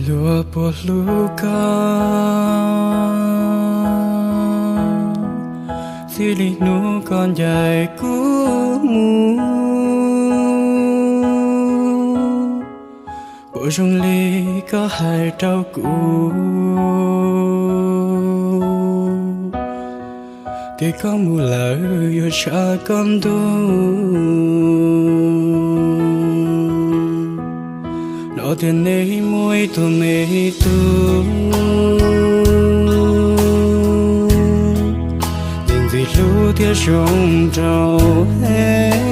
Luag puas hlub koj, txij li hnub koj ncaim kuv mus, puas zoo li koj hais rau kuv, tias koj mus lawm yuav tshav koj ntuj. No tias nej muaj ib tug me tub, ces ntxim hlub thiab zoo rau heev,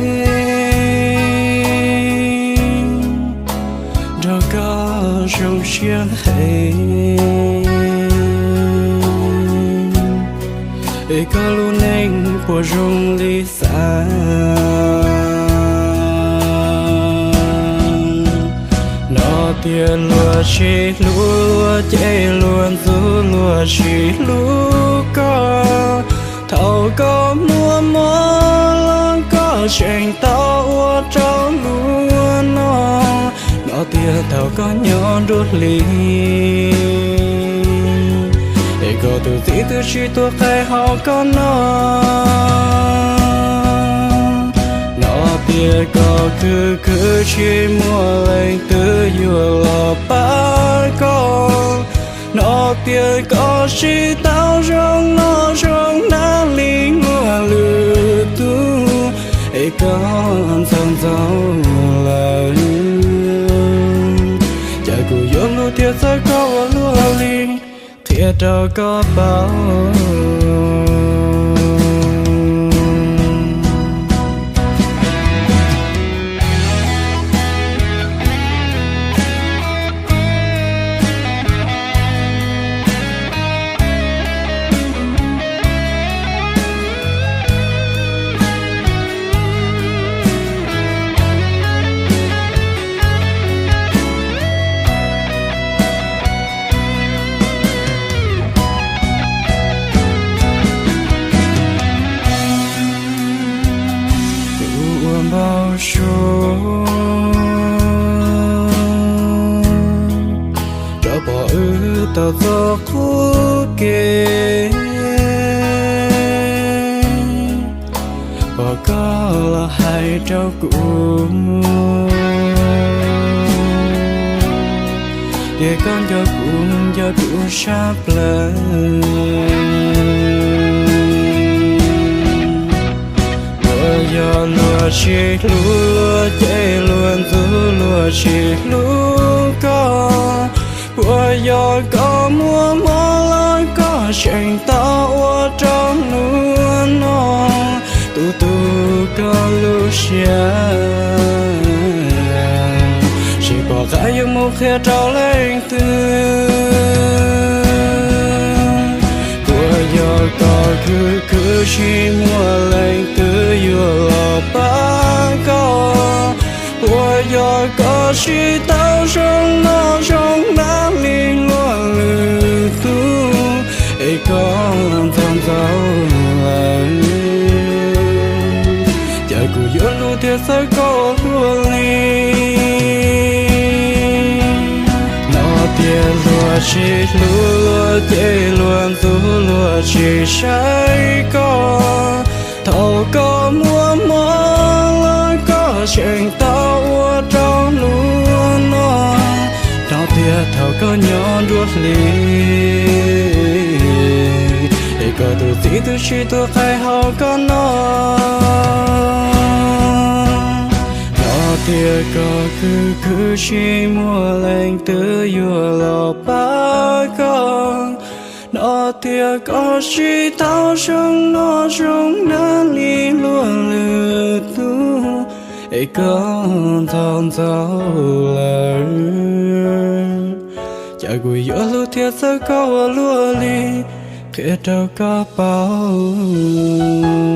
nrog koj zoo siab heev, es koj lub neej puas zoo li xav. No tias luag sib hlub luag ces luag ntxub, luag sib hlub koj. Thaum koj muaj mob los koj tseem tau ua rau luag noj. No tias thaum koj nyob nruab hlis, es koj tus txiv twb tsis tuaj qhia hauv koj noj. No tias koj khwv khwv tsis muaj leej twg yuav los pab koj. No tias koj sib tau zoo noj zoo hnav li luag lwm tus, es koj ntxhov ntxaug lawm, cas kuv yuav hlub thiab txhawb koj ua luaj li, qhia rau koj paub. Tus uas npau suav rov pom wb tau txoj qub ke, pom koj los hais rau kuv tias koj nco kuv, nco kuv sab plaws. Luag yog luag sib hlub luag ces luag ntxub, luag sib hlub koj. Puas yog koj muaj mob los koj tseem tau ua rau luag noj? Tu tu koj lub siab, tsis pom qab yuav mus qhia rau leej twg. Puas yog koj khwv khwv tsis muaj leej twg yuav los pab koj? Puas yog koj sib tau zoo noj zoo hnav li luag lwm tus, es koj ntxhov ntxaug lawm, cas kuv yuav hlub thiab txhawb koj ua luaj li? No tias luag sib hlub luag ces luag ntxub, luag tsis saib koj. Thaum koj muaj mob los koj tseem tau ua rau luag noj. No tias thaum koj nyob nruab hlis, es koj tus txiv twb tsis tuaj qhia hauv koj noj. No tias koj khwv khwv tsis muaj leej twg yuav los pab koj. No tias koj sib tau zoo noj zoo hnav li luag lwm tus, Es koj ntxhov ntxhov lawm, cas kuv yuav hlub thiab txhawb koj ua luaj li, qhia rau koj paub.